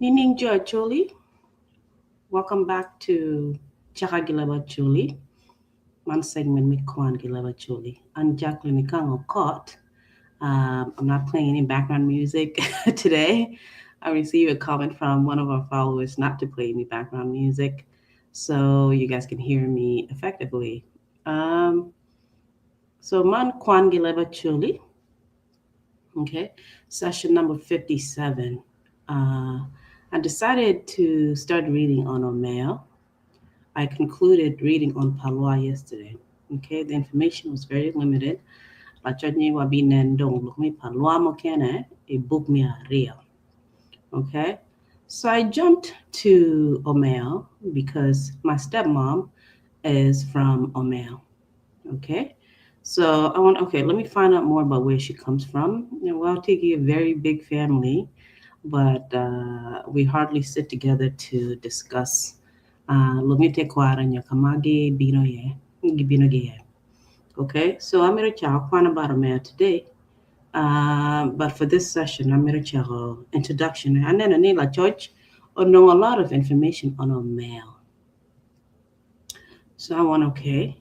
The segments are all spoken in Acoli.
Nining Jo Acholi, welcome back to Caka gi Leb Acholi, man segment me Kwan gi Leb Acholi. I'm Jacqueline Ikango Kot. I'm not playing any background music today. I received a comment from one of our followers not to play any background music so you guys can hear me effectively. So man Kwan gi Leb Acholi. Okay, session number 57. I decided to start reading on Omeo. I concluded reading on Palwa yesterday. Okay, the information was very limited. Lacocni wabinen dong lok me Palwa mukene i buk me aryo. Okay, so I jumped to Omeo because my stepmom is from Omeo. Okay, so I want, okay, let me find out more about where she comes from. You know, well, Tiki, a very big family, but we hardly sit together to discuss. Lok me tekwaro nyo ka ma gibino iye, gibino ki iye. Okay, so I'm going to chat about Omeo today. But for this session, I'm going to chat introduction. Aneno ni lacoc onongo a lot of information on Omeo. So I want, okay,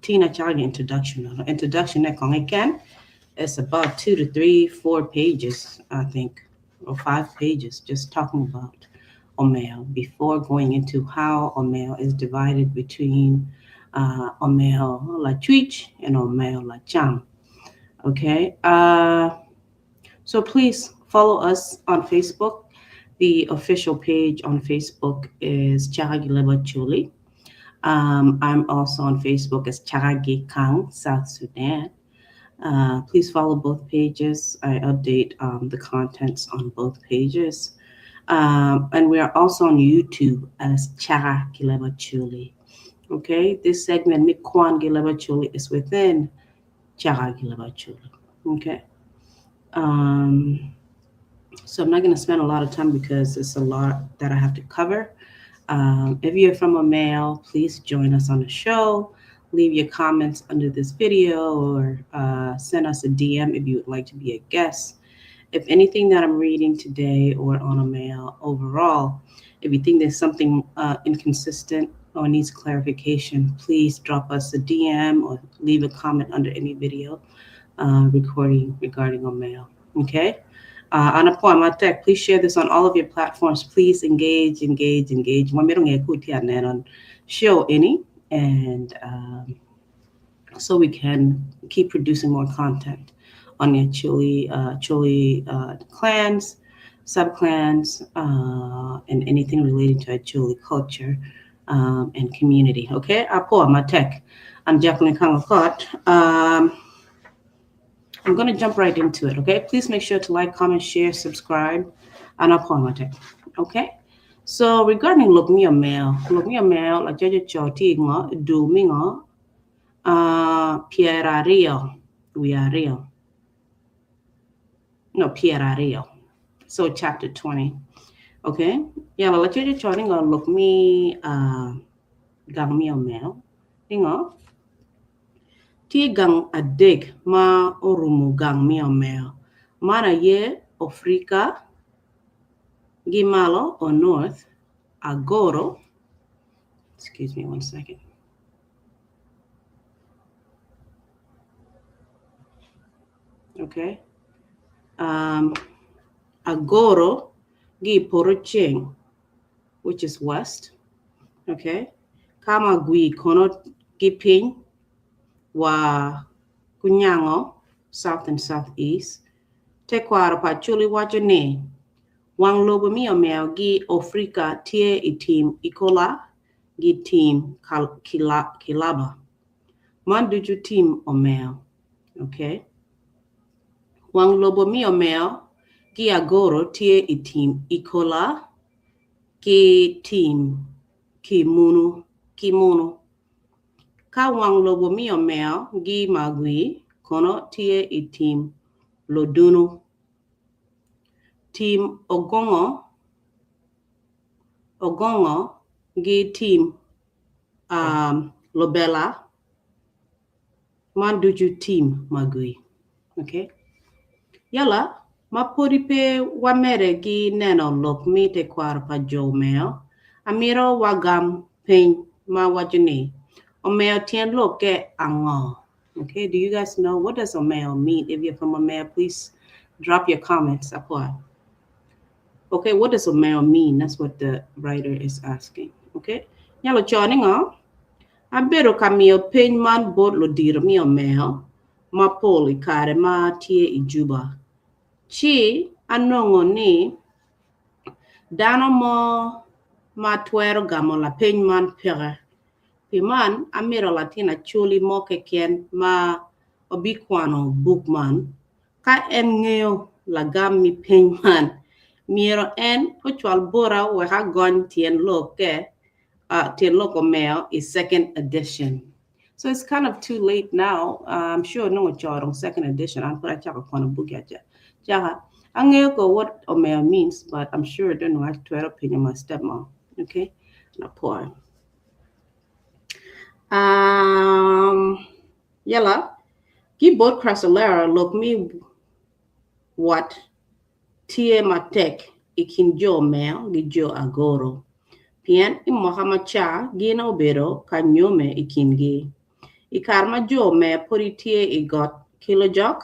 Tina Chagi introduction. Introduction again, it's about 2 to 3, 4 pages, I think, or 5 pages, just talking about Omeo before going into how Omeo is divided between Omeo Lachwich and Omeo Lacham. Okay, so please follow us on Facebook. The official page on Facebook is Chagagi Leb Acholi. I'm also on Facebook as Chagagi Kang, South Sudan. Please follow both pages. I update the contents on both pages. And we are also on YouTube as Chagagi Leb Acholi. Okay, this segment, Mikwan gi Leb Acholi, is within Chagagi Leb Acholi. Okay. So I'm not going to spend a lot of time because it's a lot that I have to cover. If you're from Omeo, please join us on the show. Leave your comments under this video or send us a DM if you would like to be a guest. If anything that I'm reading today or on Omeo overall, if you think there's something inconsistent or needs clarification, please drop us a DM or leave a comment under any video recording regarding Omeo. Okay? Anapwo matek, please share this on all of your platforms. Please engage, engage, engage. On show any, and so we can keep producing more content on your Acholi clans, subclans, and anything relating to Acholi culture and community. Okay, Apwo matek. I'm Jacqueline Kangakot. I'm going to jump right into it, okay? Please make sure to like, comment, share, subscribe. Anapwo matek. Okay? So regarding lok me Omeo, lok me Omeo, like Jojo Choti ngo, do me ngo, pyeraryo, wiaryo. No, pyeraryo. So chapter 20. Okay? Yeah, well, Jojo Choti ngo lok me gang me Omeo. Ngo. Tye gang adek ma orumo gang me Omeo. Man aye Afrika gi malo or north, Agoro, excuse me one second. Okay. Agoro gi Porocheng, which is west. Okay. Kama gwi kono gi piny wa Kunyango, south and southeast. Tekwaro pa Acholi waco ni wang lobo me Omeo gi Afrika tye i tim Ikola gi tim Kilaba. Man ducu tim Omeo. Okay. Wang lobo me Omeo gi Agoro tye i tim Ikola gi tim Kimunu. Kimunu. Ka wang lobo me Omeo gi Magwi kono tye i tim Lodunu. Tim Ogongo Ogongo gi tim Lobela man ducu tim Magwi. Okay. Yala. Ma pwodi pe wamede ki neno lok me tekwaro pa jo Omeo, amito wagam peny ma waco ni, Omeo tyen lokke ango? Okay, do you guys know what does Omeo mean? If you're from Omeo, please drop your comments. Apua. Okay, what does Omeo mean? That's what the writer is asking. Okay, nyalo coyo ni ngo? Abedo ka miyo peny man bot ludito me Omeo mapol i kare ma atye i Juba, ci anongo ni dano mo ma twero gamo lapeny man peke. Pi man, amito latin Acholi mo keken ma obikwano buk man, ka en ngeyo lagam me peny man, myero en ocwal bota wek agony tyen lokke, tyen lok omeo i second edition. So it's kind of too late now. I'm sure nongo ocoyo dong second edition. An pud acako kwano buk aca. Caka, angeyo ko what omeo means, but I'm sure don't know atwero penyo my stepmom. Okay? Lapor. Yala, ki bot Crasolera lok mi wat tye matek i kin jo Omeo gi jo Agoro, pien i mwaka ma ca gin obedo ka nyome i kingi. I kare ma jo Omeo pwodi tye i got Kilijok,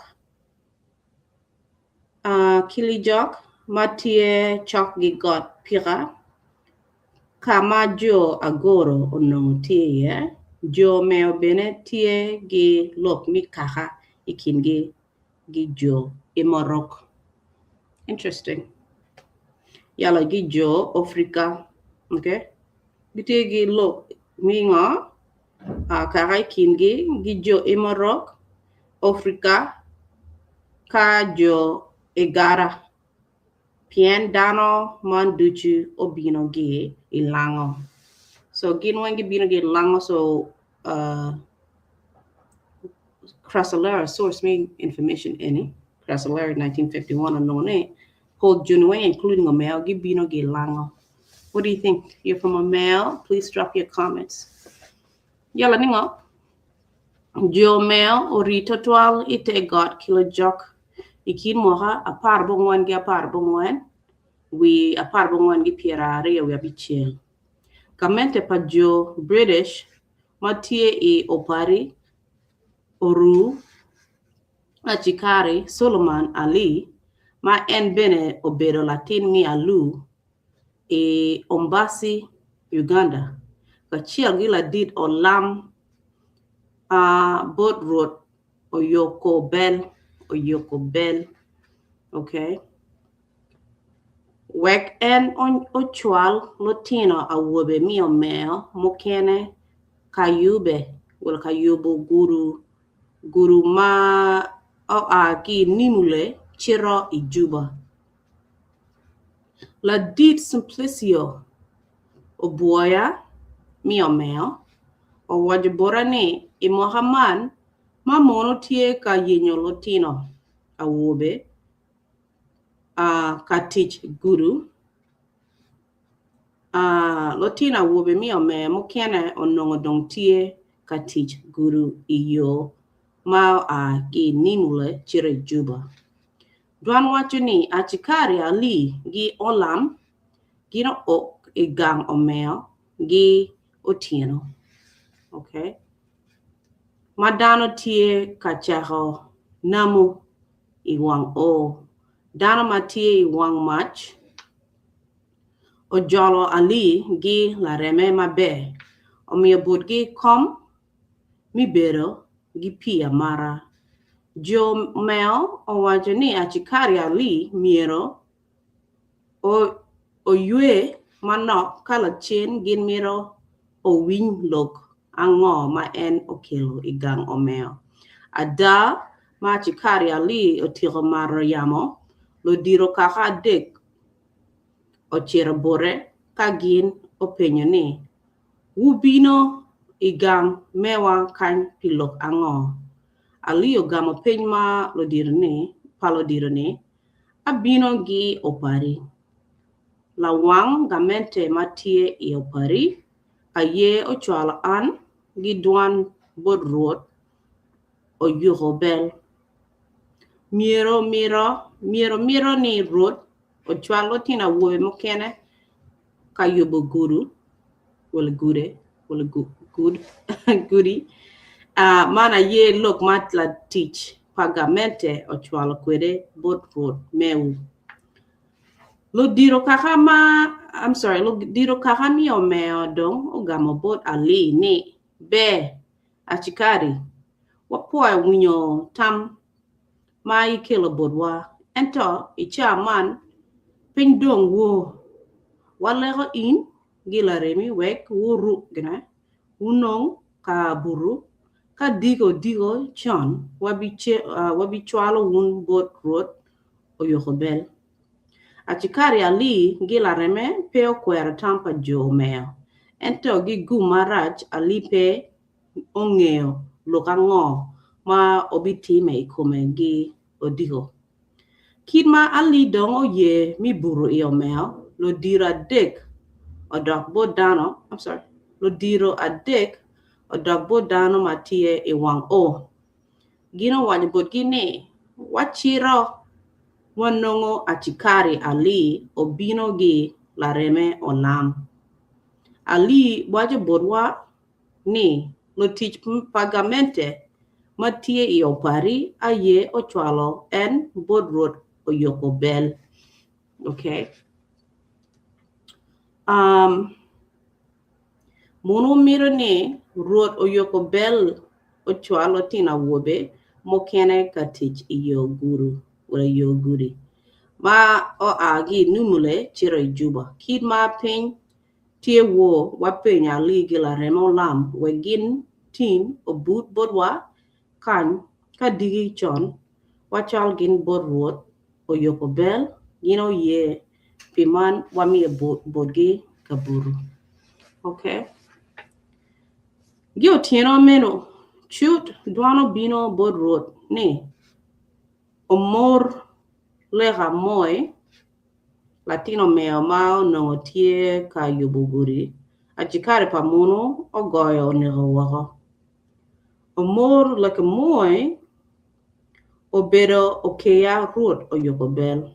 Kilijok ma tye cok gi got Pika, ka ma jo Agoro onongo tye iye, jo Omeo bene tye gi lok me kaka i kingi. Gi jo Imorok. Interesting. Yalo gi jo Afrika. Okay. Gitye gi lok mi ngo uh, kaka i kingi gi jo Imorok, Afrika, ka jo Egara. Pien dano man ducu obino gi i lango. So gin weng gibino gi i lango so uh, Crasolera source me information eni Crasolera 1951 onongo ni pol joni weng including Omeo gibino gi i lango. What do you think? You're from Omeo? Please drop your comments. Yala ningo? Jo Omeo ori twatwal i te got Kilojok i kin mwaka 14 ki 14 wi 14 ki 25. Gamente pa jo British ma tye i Opari oru Acikari Solomon Ali ma en bene obedo latin me Alur i Ombasi, Uganda, kacel ki ladit olam bot Rwot Oyoko Bel, Oyoko Bel, okay. Wek en ocwal lutino awobe me omeo mukene ka yube wel ka yubo gudu gudu ma oa ki i Nimule cito i Juba. Ladit Simplicio Obwoya me omeo owaco bota ni i mwaka man ma mono tye ka yenyo lutino awobe ka tic gudo, lutino awobe me omeo mukene onongo dong tye ka tic gudo i yo ma oa ki i Nimule cito i Juba. Dwan waco ni Acikari Ali gi Olam gin ook i gang omeo gi otyeno okay ma dano tye ka cako namo i wang oo. Dano ma tye i wang mac ojolo Ali gi lareme maber omiyo botgi kom me bedo gi pii amata. Jo omeo owaco ni Acikari Ali myero oywe manok ka lacen gin mito owiny lok ango ma en okelo i gang omeo. Ada, ma Acikari Ali otyeko mato yamo, ludito kaka adek ocito bote ka gin openyo ni, Wubino i gang mewa kany pi lok ango? Ali ogamo peny pa ludito-ni, Abino gi Opari. Lawang gamente ma tye i Opari aye ocwalo an gi dwan bot Rwot oyuko bel. Myero mito Myero mito ni Rwot ocwal lutino awobe mukene ka yubo gudo wala gude wala gud gudi. Man aye lok ma latic pa gamente ocwalo kwede bot Rwot mewu. Ludito kaka ma I'm sorry, ludito kaka mi omeo dong ogamo bot Ali ni, Ber, acikari, wapwoyo winyo tam ma ikelo botwa, ento i caa man piny dong wor. Waleko in gi laremi wek wuruk gine, wunong ka buto, ka diko odiko con wabicwalo wun bot Rwot oyoko bel. Acikari Ali gi lareme pe okwero tam pa jo omeo, ento gi gum marac Ali pe ongeyo lok ango ma obitime i kome gi odiko. Kit ma Ali dong oye mi buto i omeo, lodiro adek odok bot dano, I'm sorry, lodiro adek odok bot dano ma tye i wang o. Gin owaco botgi ni, Wacito wanongo acikari Ali obino gi lareme Olam. Ali waco botwa ni lutic pa gamente ma tye i Opari aye ocwalo en bot Rwot Oyoko Bel. Okay. Um, Munu mito ni Rwot Oyoko Bel ocwal lutino awobe mukene ka tic i yo gudo wala yo gudi ma oa ki i Nimule cito i Juba. Kit ma piny tye wor, wapenyo Ali ki lareme Olam wek gin tin obut botwa kany ka diki con wacwal gin bot Rwot Oyoko Bel, gin oye pi man wamiyo botgi kabuto. Okay. Gi otyeno meno, cut dwan obino bot Rwot ni, Omor leka moi, latin omeo ma onongo tye ka yubo gudi, acikari pa munu ogoyo oneko woko. Omor leka moi obedo okeya Rwot oyubo bel.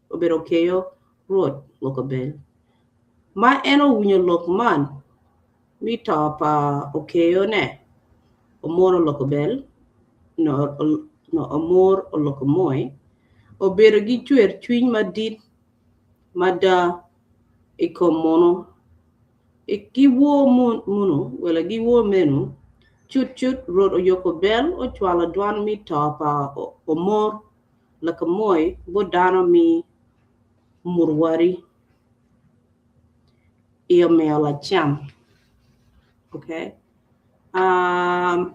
Obedo okeyo Rwot loko bel. Ma en owinyo lok man mi to pa okeyone, Omor oloko bel, no Omor oloko moi, obedo gi cwercwiny madit mada i kom munu. I giwor munu, wele giwor meno, cutcut Rwot oyoko bel ocwalo dwan mi to pa Omor Lakamoi bot dano mi Murwari i omeo lacam. Okay. Um,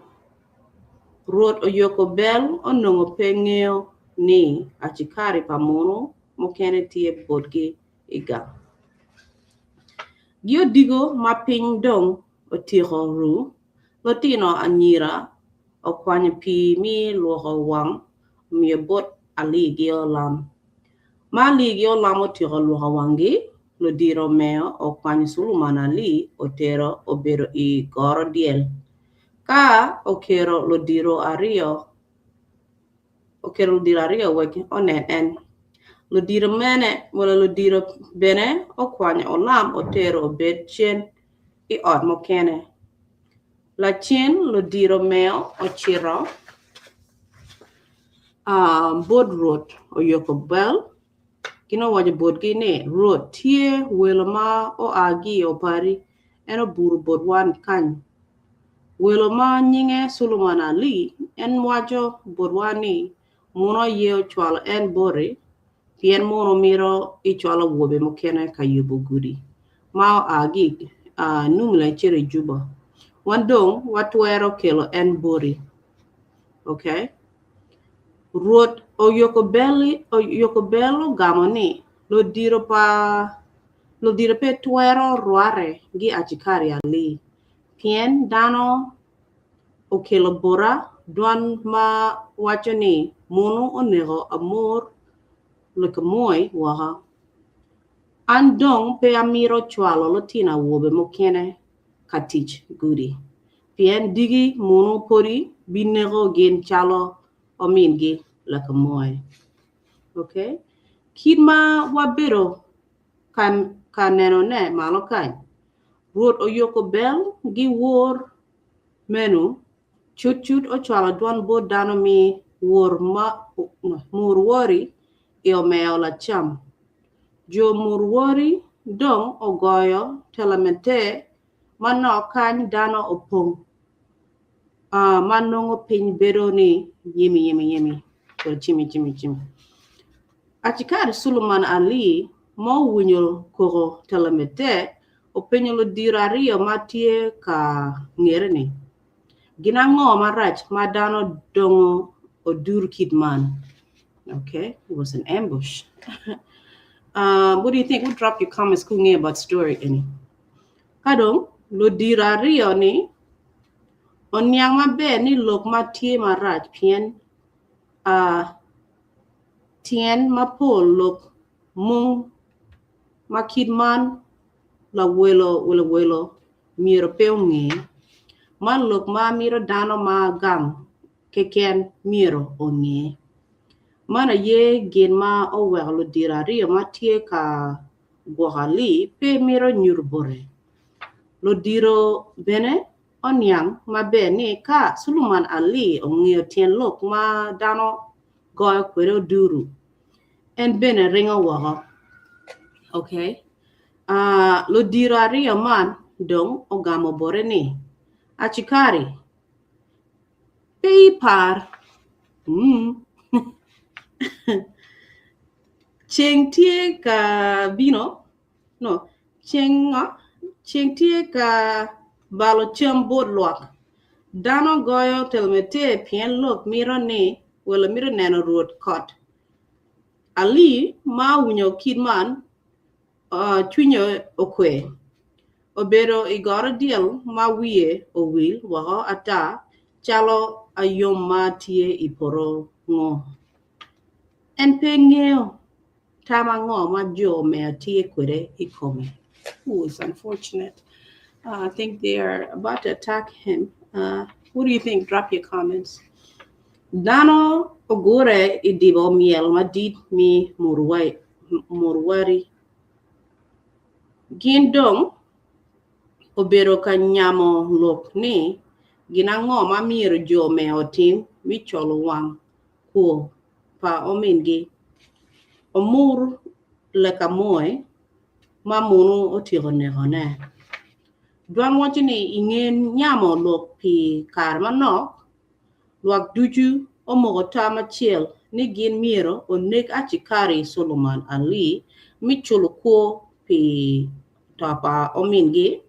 Rwot oyoko bel onongo pe ngeyo ni acikari pa munu mukene tye botgi i gang. Gi odiko ma piny dong otyeko ru, lutino anyira okwanyo pii me lwoko wang omiyo bot Ali gi Olam. Ma Ali gi Olam otyeko lwoko wanggi, ludito omeo okwanyo Suluman Ali otero obedo i goro dyel. Ka oketo ludito aryo wek onen en. Ludito mene wala ludito bene okwanyo Olam otero obed cen i ot mukene. Lacen ludito omeo ocito bot Rwot oyoko bel, gin owaco botgi ni, Rwot, tye welo ma oa ki i opari, en obuto botwa kany. Welo ma nyinge Suluman Ali, en waco botwa ni muno aye ocwalo en boti, pien muno mito icwal awobe mukene ka yubo gudi ma oa ki i Numle cito i Juba. Wan dong watwero kelo en boti. Okay. Rwot Oyokobel ogamo ni, Ludito pa ludito pe twero rwate gi acikari ali, pien dano okelo bota dwan ma waco ni munu oneko Amor Lukamoi woko. An dong pe amito cwalo lutino awobe mukene ka tic gudi, pien diki munu podi bineko gin calo omingi Lakamoi. Okay? Kit ma wabedo ka, ka nenone malo kany, Rwot oyoko bel gi wor meno, cutcut ocwalo dwon bot dano mi wor ma, mur wori i omeo lacam. Jo mur wori dong ogoyo telemete manok kany dano opong ma nongo piny bedo ni yimi yimi yimi or cimi cimi cimi. Acikari Suluman Ali ma owinyo koko telemete openyo ludiro aryo ma tye ka ngete ni, Gin ango marac ma dano dongo odur kit man? Okay, it was an ambush. What do you think? We'll drop your comments ku nge about story eni. Ka dong ludiro aryo ni oniang maber ni lok ma tye marac pien tyen mapol lok mung ma kit man lawelo welo myero pe onge. Man lok ma mito dano ma gang keken myero onge. Man aye gin ma oweko ludiro aryo ma tye ka gwoko Ali pe mito nyuto bote. Ludiro bene oniang maber ni ka Suluman Ali ongeyo tyen lok ma dano goyo kwede oduru, en bene ringo woko. Okay. Ludiro aryo man dong ogamo bote ni, Acikari, pe ipar. Ceng tye ka bino, no, ceng ngo? Ceng tye ka balo cam bot lwak. Dano goyo telmete pien lok mito ni welo mito neno rwod kot. Ali ma owinyo kit man, cwinye okwe. Obedo i goro dyel ma wiye owil woko ata calo ayom ma tye i poto ngo. En pe ngeyo tam ango ma jo me tye kwede i kome. Ooh, it's unfortunate. I think they are about to attack him. What do you think? Drop your comments. Dano ogure i dibo myel madit mi Murwari. Gin dong obedo ka nyamo lok ni gin ango ma myero jo me otim mi colo wang kwo pa omingi Omur Lekamoe ma munu otyeko nekone. Dwan waco ni i nge nyamo lok pi kare manok, lwak ducu omoko tam acel ni gin myero onek acikari Suluman Ali mi culo kwo pi to pa omingi.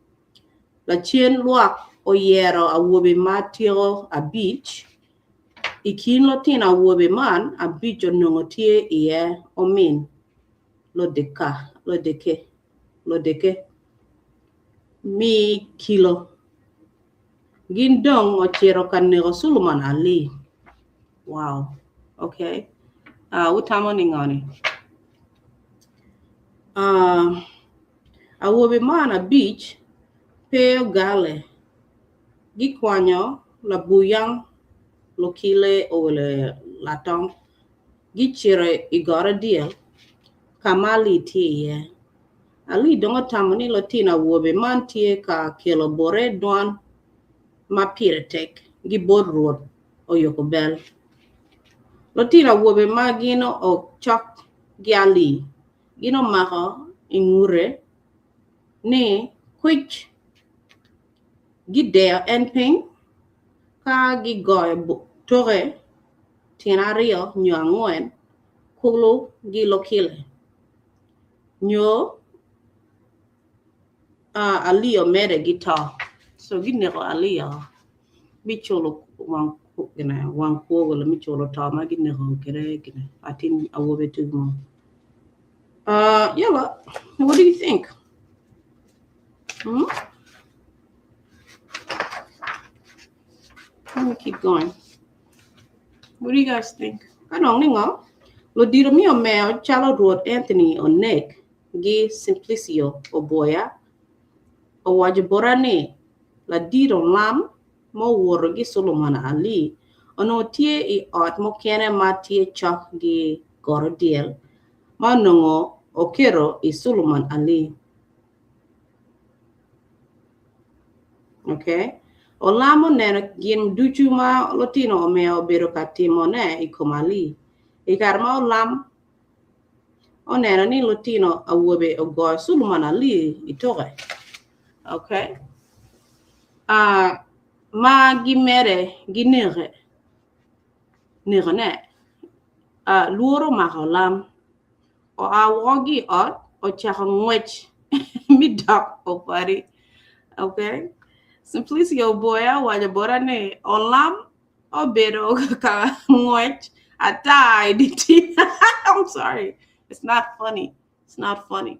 Lacen lwak oyero awobe ma tyeko abic. I kin lutino awobe man abic onongo tye iye omin Lodeke mi kilo. Gin dong ocito ka neko Suluman Ali. Wow. Okay. Wutamo ni ngo ni? Awobe man abic pe ogale. Gikwanyo labuyang lukile owelo latong, gicito i got adyel ka ma Ali tye iye. Ali dong otamo ni lutino awobe man tye ka kelo bote dwan ma pire tek gi bot Rwot Oyoko Bel. Lutino awobe ma gin ocok gi Ali gin omako i ngute ni kwic Gideyo en piny ka gigoyo toke tyen aryo nyo angwen kulu gi lukile, nyo alio mede gi to. So gineko alio me culo wang kwo wala me culo to ma gineko kwede atin awobi tugo mo. Yala, what do you think? Hmm? Let me keep going. What do you guys think? Ka dong ningo? Ludito mi omeo calo Rwot Anthony Onek gi Simplicio Oboya owaco bota ni ladit olam ma owoto gi Solomon Ali onongo tye i ot mukene ma tye cok gi Goro Dyel ma onongo oketo i Suluman Ali. Okay. Olam oneno gin ducu ma lutino omeo obedo ka timone i kom Ali. I kare ma Olam oneno ni lutino awobe ogoyo Suluman Ali i toke, okay, uh, ma gimede gineke, nekone, uh, lworo omako Olam. Oa woko ki i ot, ocako ngwec me dok opari. Okay. Simplicio Oboya owaco bota ni Olam obedo ka ngwec ata i dye tim. I'm sorry. It's not funny. It's not funny.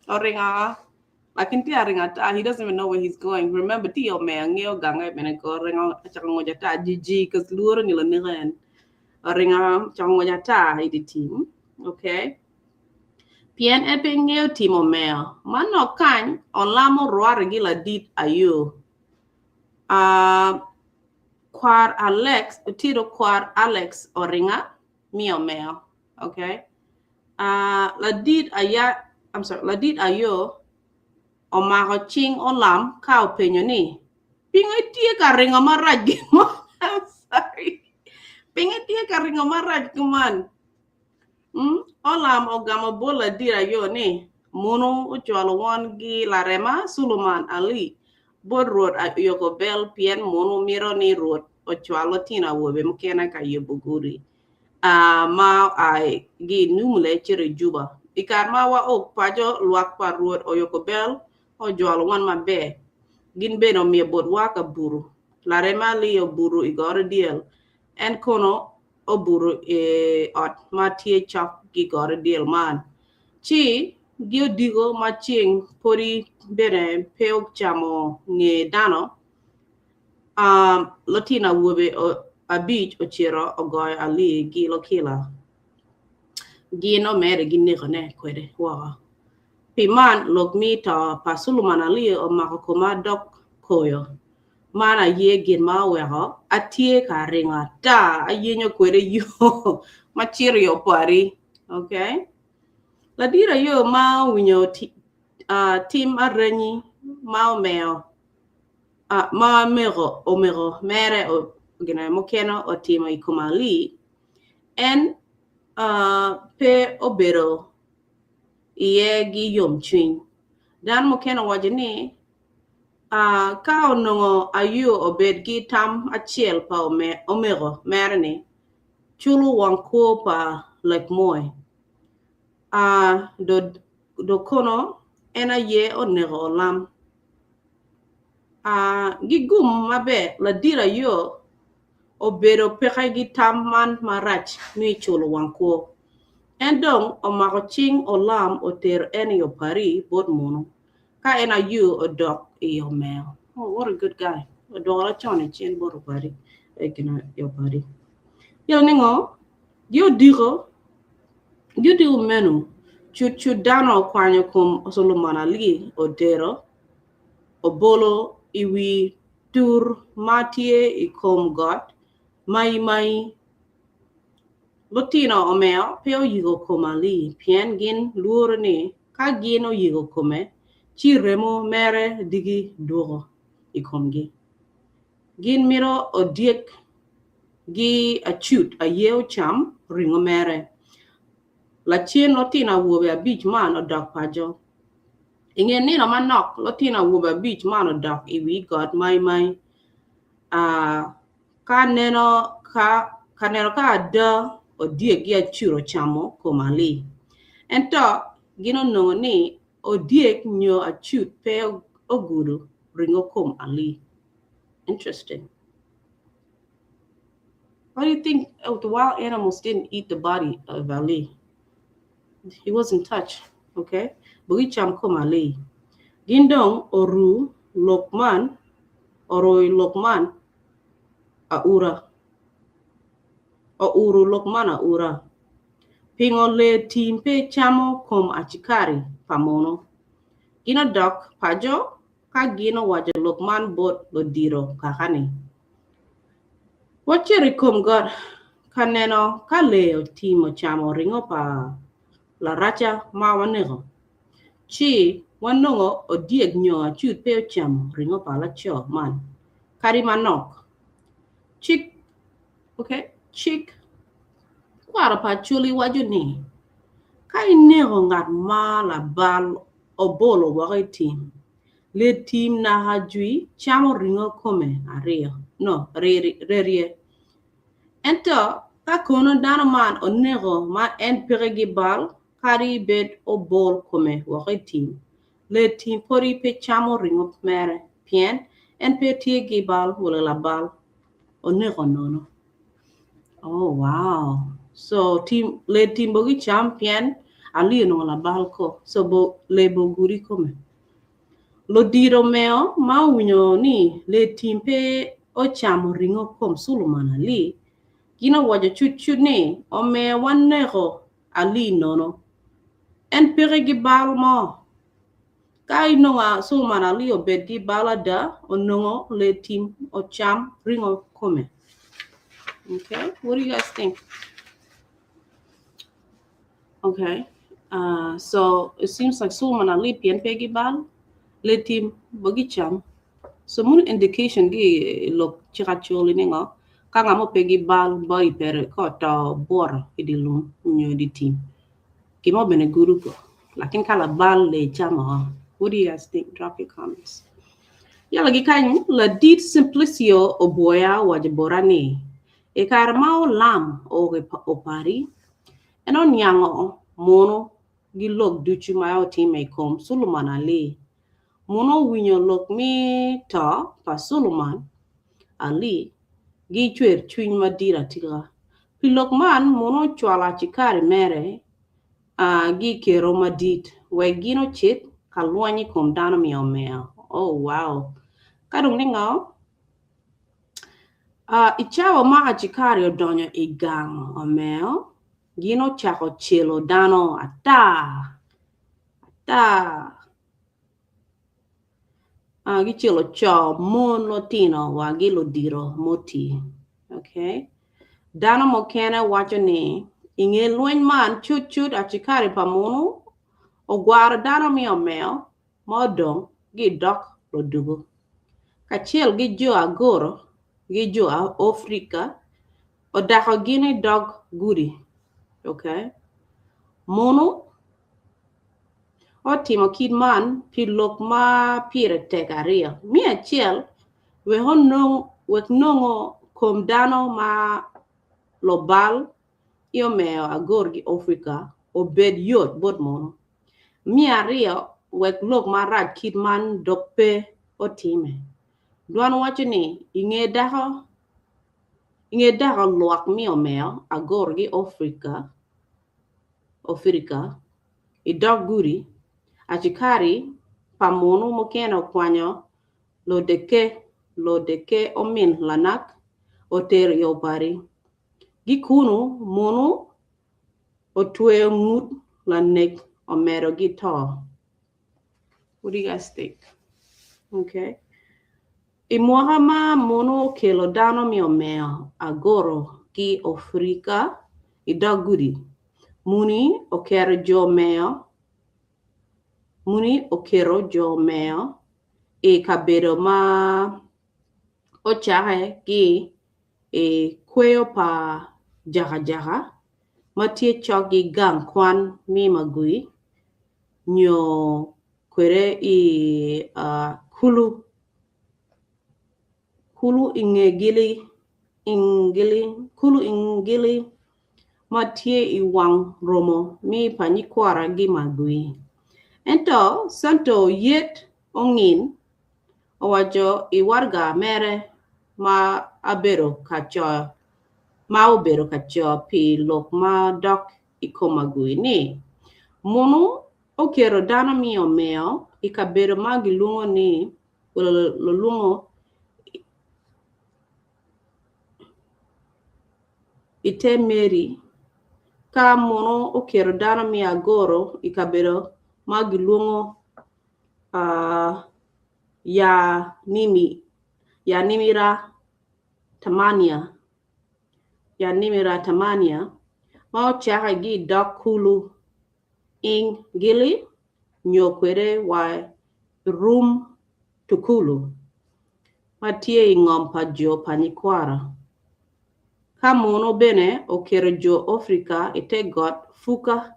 Oringo lakin tye aringo ata. He doesn't even know where he's going. Remember, tye omeyo ngeyo gange bene ko oringo ocako ngwec ata jiji cause lworo ni laneko en. Oringo ocako ngwec ata i dye tim. Okay. Pien en pe ngeyo timo omeo. Manok kany olamo rwate gi ladit ayo. Uh, kwar Alex, otito kwar Alex oringa mi omeo. Okay. Uh, ladit aya, I'm sorry, ladit ayo omako cing olam ka openyo ni, pingo itye ka ringo marac gin mo? I'm sorry. Pingo itye ka ringo marac kuman? Mm? Olam ogamo bot ladit ayo ni, Munu ocwalo won gi larema Suluman Ali bot Rwot Yokobel pien munu mito ni Rwot ocwal lutino awobe mukene ka yubo gudi ma oa ki i Numle cito i Juba. I kare ma waok paco, lwak pa Rwot Oyokobel ojolo wan maber. Gin bene omiyo botwa kabuto. Larema Ali obuto i goro dyel, en kono obuto i ot ma tye cok ki goro dyel man. Ci gi odiko ma ceng podi bene pe ocamo nge dano, lutino awobe abic ocito ogoyo Ali ki Lokila. Gin omede ginekone kwede woko. Pi man, lok me to pa Suluman Ali omako koma dok koyo. Man aye gin ma oweko atye ka ringo ata ayenyo kwede yo ma cito i opari. Okay? Ladit ayo ma owinyo tim arenyi ma omeo ma omego omego mere gin mukene otimo i kom Ali, en pe obedo iye gi yomcwiny. Dano mukene owaco ni, Ka onongo Ayub obed ki tam acel pa omego mere-ni, culo wang kwo pa Lakmoi, do kono en aye oneko olam. Gigum maber, ladit Ayub obedo peke ki tam man marac me culo wang kwo. En dong omako cing olam otero en i Opari bot munu. Ka en aye odok i omeo. Oh, what a good guy. Odwoko lacon i cen bot opari. Gina i opari. Yo ningo? Gi odiko, gi odiko meno, cut cut dano okwanyo kom Solomon Ali odero, obolo i wi tur ma tye i kom got mai mai. Lutino omeo pe oyiko kom Ali pien gin lworo ni Ka gin oyiko kome, ci remo mere diki dwoko i komgi. Gin mito odyek gi acut aye ocam ringo mere. Lacen lotino awobe abic man odok paco. I nge nino manok, lotino awobe abic man odok i wi got maimai ka neno ka ada odyek ki acut ocamo kom Ali. Ento gin onongo ni odyek nyo acut pe ogudo ringo kom Ali. Interesting. Why do you think oh, the wild animals didn't eat the body of Ali? He wasn't touched. Okay? Bugi cam kom Ali. Gin dong oru lok man, oroyo lok man aura. Ouro lok man aura. Pingo lee tim pe camo kom acikari pa munu? Gin odok paco ka gin owaco lok man bot ludito kaka-ni. Wacito i kom got. ka neno ka lee tim ocamo ringo pa laraca ma waneko, ci wanongo odyek nyo acut pe ocamo ringo pa laco man kadi manok. Cik, okay, cik kwaro pa Acholi waco ni, Ka ineko ngat ma labal obolo woko i tim, lee tim naka jwi camo ringo kome aryo, no, rerye. Ento ka kono dano man oneko ma en peke ki bal, kadi bed obol kome woko i tim, lee tim pwodi pe camo ringo mere, pien en pe tye ki bal wala labal, oneko nono. Oh wow! So tim lee tim bo gicam pien Ali onongo labal ko, so bo lee bo ogudo i kome. Ludito omeo ma owinyo ni lee tim pe ocamo ringo kom Suluman Ali, gin owaco cutcut ni, Omeo waneko Ali nono. En peke ki bal mo. Ka inongo Suluman Ali obed ki bal ada, onongo lee tim ocam ringo kome. Okay, what do you guys think? Okay, so it seems like Suleman Ali pien pe ki bal, lee tim bo gicam. So munu indication gi lok cik acholi ni ngo, ka nga mo pe ki bal bo i pere ka oto obwoto i di lum nyo i di tim, gin mo bene gudo ko. Lakin ka labal lee camo o. What do you guys think? Drop your comments. Yala gi kany, ladit Simplicio Obwoya owaco bota ni, i kare ma olam o opari, En oniango munu gi lok ducu ma otime i kom Suluman Ali. Munu owinyo lok me to pa Suluman Ali gi cwer cwiny madit atika. Pi lok man, munu ocwalo acikari mere gi kero madit wek gin ocit ka lweny i kom dano me omeo. Oh wow! Ka dong ningo? I cawa ma acikari odonyo i gang omeo, gin ocako celo dano ata ata. Gicelo co, mon, lutino wa ki ludito mutii. Okay. Dano mukene waco ni i nge lweny man cutcut acikari pa munu ogwaro dano me omeo ma odong gidok luduku, kacel ki jo Agoro ki jo Afrika odako gin i dog gudi. Okay. Munu otimo kit man pi lok ma pire tek aryo. Me acel, wek onong wek nongo kom dano ma lubal i omeo Agor ki Afrika obed yot bot munu. Me aryo, wek lok marac kit man dok pe otimme. Dwan waco ni, I nge dako i nge dako lwak me omeo agoro ki Ofirika i dog gudi, acikari pa munu mukene okwanyo lodeke lodeke omin lanak otero i opari. Ki kunu, munu otweyo ngut lanek omedo ki to. What do you guys think? Okay. I mwaka ma munu okelo dano me omeo agoro ki Ofirika i dog gudi, muni oketo jo meo muni oketo jo meo i kabedo ma ocake ki i kweyo pa jakajaka ma tye cok ki gang kwan me Magui nyo kwede i kulu kulu Ingili ma tye i wang romo me pa nyikwara gi Magui. Ento Santo Yet Ongin owaco i waraga mere ma abedo ka ma obedo ka co pi lok ma dok i kom Agui ni, Munu oketo dano me omeo i kabedo ma gilwongo ni lulwongo i te meri, ka munu oketo dano me agoro i kabedo ma gilwongo Yanimira Tamania. Yanimiratamania ma ocake ki i dog kulu Ingili nyo kwede wa i rum Tukulu ma tye i ngom pa jo pa Nyikwara. Ka munu bene oketo jo Afrika i te got Fuka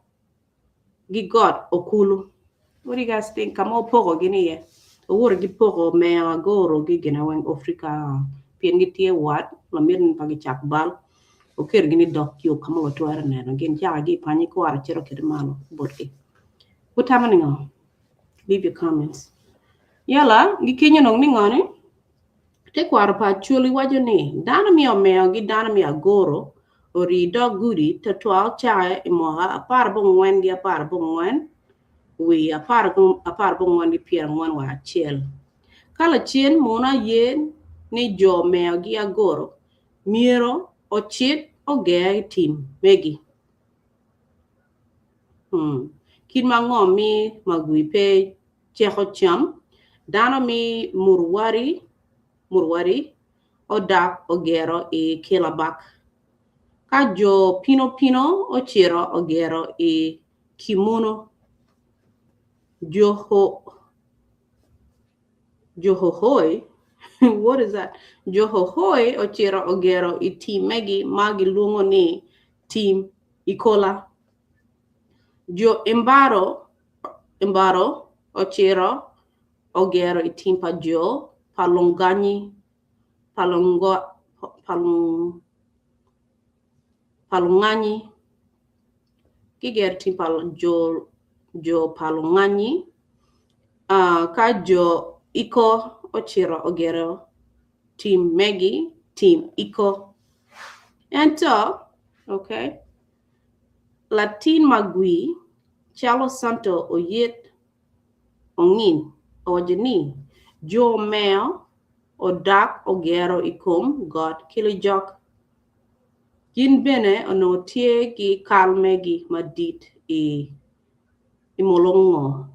gi got Okulu. What do you guys think? Ka ma opoko gin iye? Owuto gipoko omeo agoro gi gine weng Afrika pien gitye wat lamit ni pa gicak bal oketo gin i dog yo ka ma watwero neno gin caka gi i panyi kwara cito kede malo botgi. Wutamo ningo? Leave your comments. Yala gikenyo nong ni ngoni? Tekwaro pa Acholi waco ni dano me omeo gi dano me agoro orii dog gudi twatwal cake i mwaka 14 gi 14 wi 14 gi 41 wa acel. Ka lacen muno aye ni jo omeo gi agoro myero ocit oger i tim megi. Kit ma ngo mi magwi pe ceko cam, dano mi murwari murwari odak ogero i Kilabak, ka jo Pinopino ocito ogero i Kimuno, Johohoi what is that? Johohoi ocito ogero i tim megi ma gilwongo ni tim Ikola. Jo Embaro Embaro ocito ogero i tim pa jo Palonganyi Palonganyi gigero i tim pa jo Palonganyi ka jo Iko ocito ogero tim megi tim Iko ento okay Latin magwi calo Santo Oyet Ongin owaco ni, Jo omeo odak ogero i kom got Kilijok. Gin bene onongo tye ki kal megi madit i Mulongo.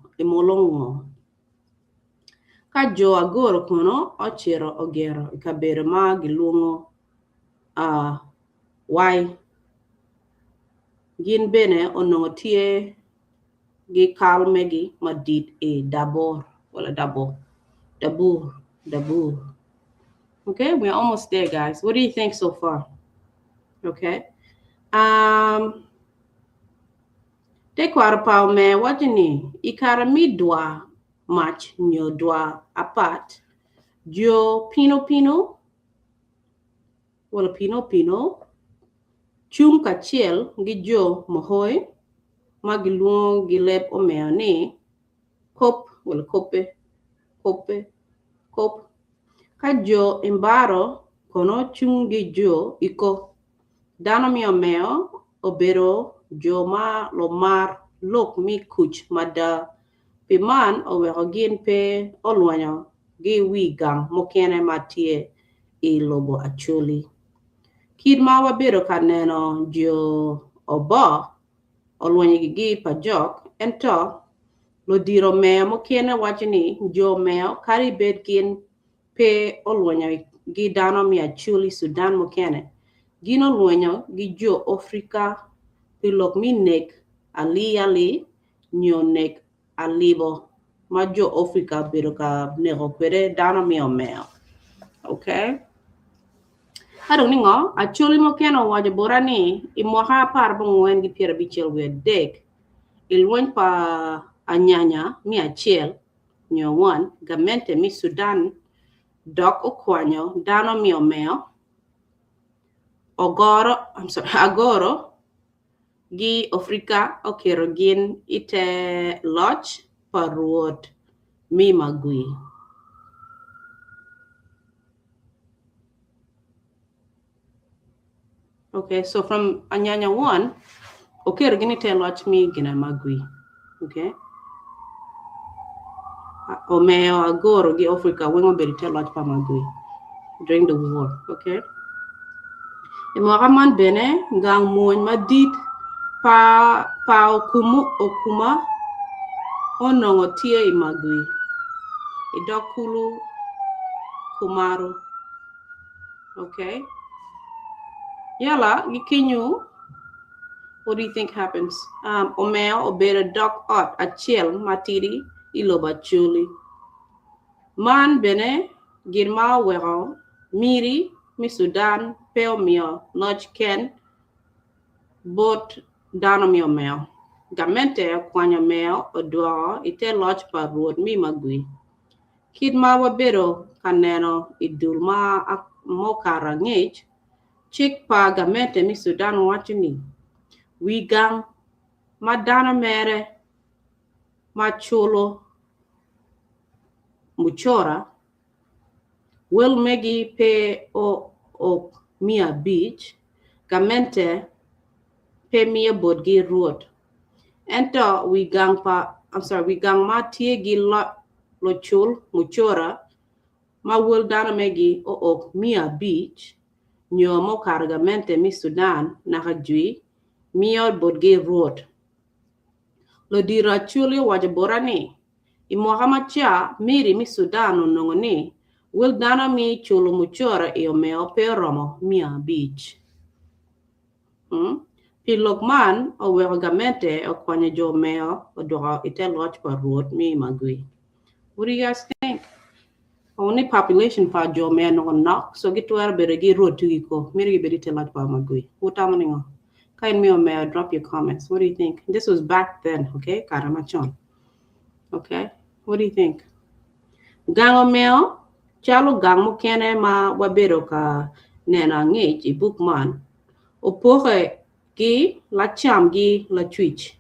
Ka jo Agoro kono ocito ogero i kabedo ma gilwongo Wai. Gin bene onongo tye ki kal megi madit i Dabur. Dabur. Okay, we're almost there, guys. What do you think so far? Okay. Um, tekwaro pa omer waco ni i kare me dwa mac nyo dwa apat, jo pino pino wala pino pino cung kacel gi jo Mohoi ma gilwongo gi leb omeo ni kop wala kope kope kop ka jo Embaro kono cung gi jo Iko. Dano me omeo obedo jo ma lumar lok me kuc mada pi man oweko gin pe olwenyo gi wi gang mukene ma tye i lobo Acholi. Kit ma wabedo ka neno jo Oboo olwenyo gi pa jok ento ludito omeo mukene waco ni jo omeo kadi bed gin pe olwenyo gi dano me Acholi Sudan mukene gin olwenyo gi jo Afrika pi lok me nek alii alii nyo nek alibo ma jo Afrika obedo ka neko kwede dano me omeo. Okay. Ka dong ni ngo, Acholi mukene owaco bota ni i mwaka 14 gi 53 i lweny pa anyanya me acel nyo one, gamente me Sudan dok okwanyo dano me omeo, ogoro, I'm sorry, agoro gi Afrika oketo gin i te loc pa rwot me magwi. Okay, so from Anyanya 1, oketo gin i te loc me gina magwi. Okay. Omeo agoro gi Afrika weng obedo i te loc pa magwi during the war. Okay. I mwaka man bene, gang mwony madit pa pa Okumu Okuma onongo tye i Magwi, i dog kulu Kumaru. Okay. Yala, gikenyu, what do you think happens? Um, Omeo obedo dok ot acel matidi i lobo Acholi. Man bene gin ma oweko Miri me Sudan pe omiyo loc ken bot dano me Omeo. Gamente okwanyo Omeo odwoko i te loc pa Rwot me Magwi. Kit ma wabedo ka neno i dul ma mukato angec, cik pa gamente me Sudan waco ni wi gang ma dano mere ma culo mucoro wel megi pe o 500, gamente pe miyo botgi rwot. Ento wi gang pa I'm sorry, wi gang ma tye gi lucul mucura ma wel dano megi ook 500 nyo mukato gamente me Sudan naka jwi miyo botgi rwot. Ludito Acholi owaco bota ni, i mwaka ma ca Miri me Sudan onongo ni wel dano me culo mucura i Omeo pe oromo 500. Pi lok man oweko gamente okwanyo jo Omeo odwoko i te loc pa Rwot me Magwi. What do you guys think? Only population pa jo Omeo onongo nok so gitwero bedo gi Rwot tugi ko myero gibed i te loc pa Magwi. Wutamo ningo? Ka in me Omeo drop your comments. What do you think? This was back then, okay? Kare macon. Okay? What do you think? Gang Omeo calo gang mukene ma wabedo ka neno angec i buk man opoke ki lacam gi lacwic.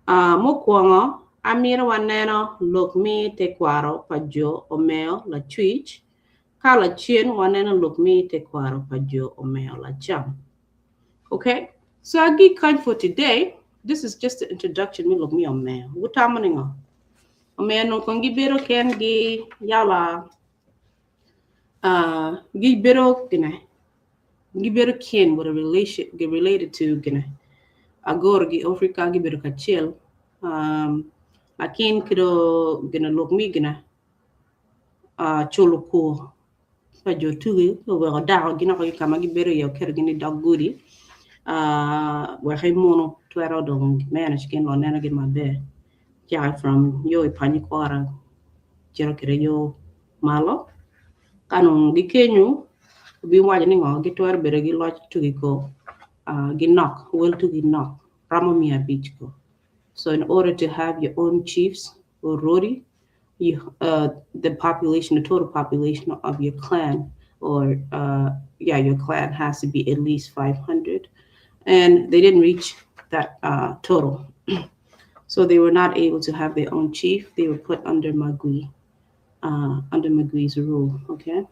Mukwongo, amito waneno lok me tekwaro pa jo Omeo lacwic, ka lacen waneno lok me tekwaro pa jo Omeo lacam. Okay, so agik kany for today. This is just the introduction me lok me Omeo. Wutamo ningo? Omeo onongo kong gibedo kengi yala gibedo gine gibedo kin with a relation related to gine agoro gi Africa gibedo kacel um, lakin kido gine lok mi gine culo kwor pa jo tugi oweko dako gin oko ki ka ma gibedo iye oketo gin i dog gudi wek munu twero dong manage gin nongo neno gin maber cake from yo i panyi kwora cito kwede yo malo ka dong gikenyo obiwaco ni ngo gitwero bedo ki loc tugi ko ginok wel tugi nok romo 500 ko so in order to have your own chiefs or rodi you the population the total population of your clan or yeah your clan has to be at least 500 and they didn't reach that total so they were not able to have their own chief they were put under Magui under Magui's rule okay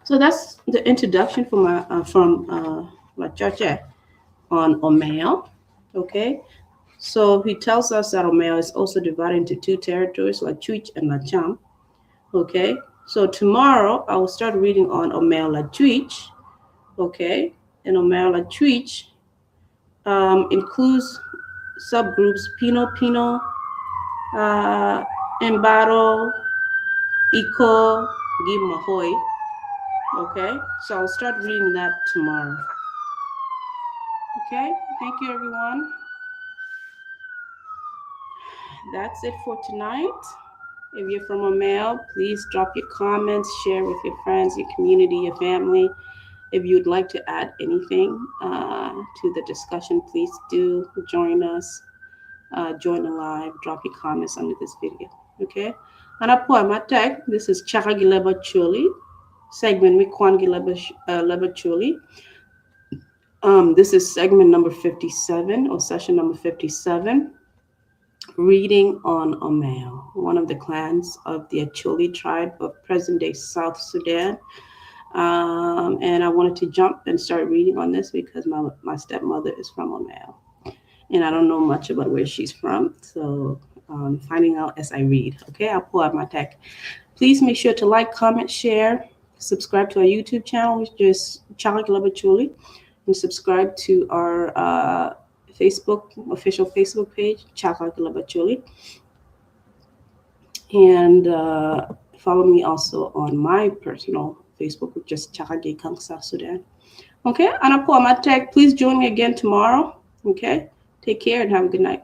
so that's the introduction from my from Lacoce on Omeo. Okay, so he tells us that Omeo is also divided into two territories, Lachwich and Lacham. Okay, so tomorrow I will start reading on Omeo Lachwich. Okay, and Omeo Lachwich includes subgroups Pino Pino, Embaro, Iko, Gi Mahoy. Okay, so I'll start reading that tomorrow. Okay, thank you everyone. That's it for tonight. If you're from Omeo, please drop your comments, share with your friends, your community, your family. If you'd like to add anything to the discussion, please do join us, join the live, drop your comments under this video. Okay? And matek, this is Chaka Gileba Chuli, segment Mikwan Gileba Leba Chuli. This is segment number 57 or session number 57, reading on Omeo, one of the clans of the Acholi tribe of present-day South Sudan. And I wanted to jump and start reading on this because my stepmother is from Omeo. And I don't know much about where she's from. So finding out as I read. Okay, I'll pull out my tech. Please make sure to like, comment, share, subscribe to our YouTube channel, which is Chaka Leba Acholi, and subscribe to our Facebook, official Facebook page, Chaka Leba Acholi. And follow me also on my personal Facebook, which is Chaka Kang South Sudan. Okay, an apwoyo matek. Please join me again tomorrow. Okay, take care and have a good night.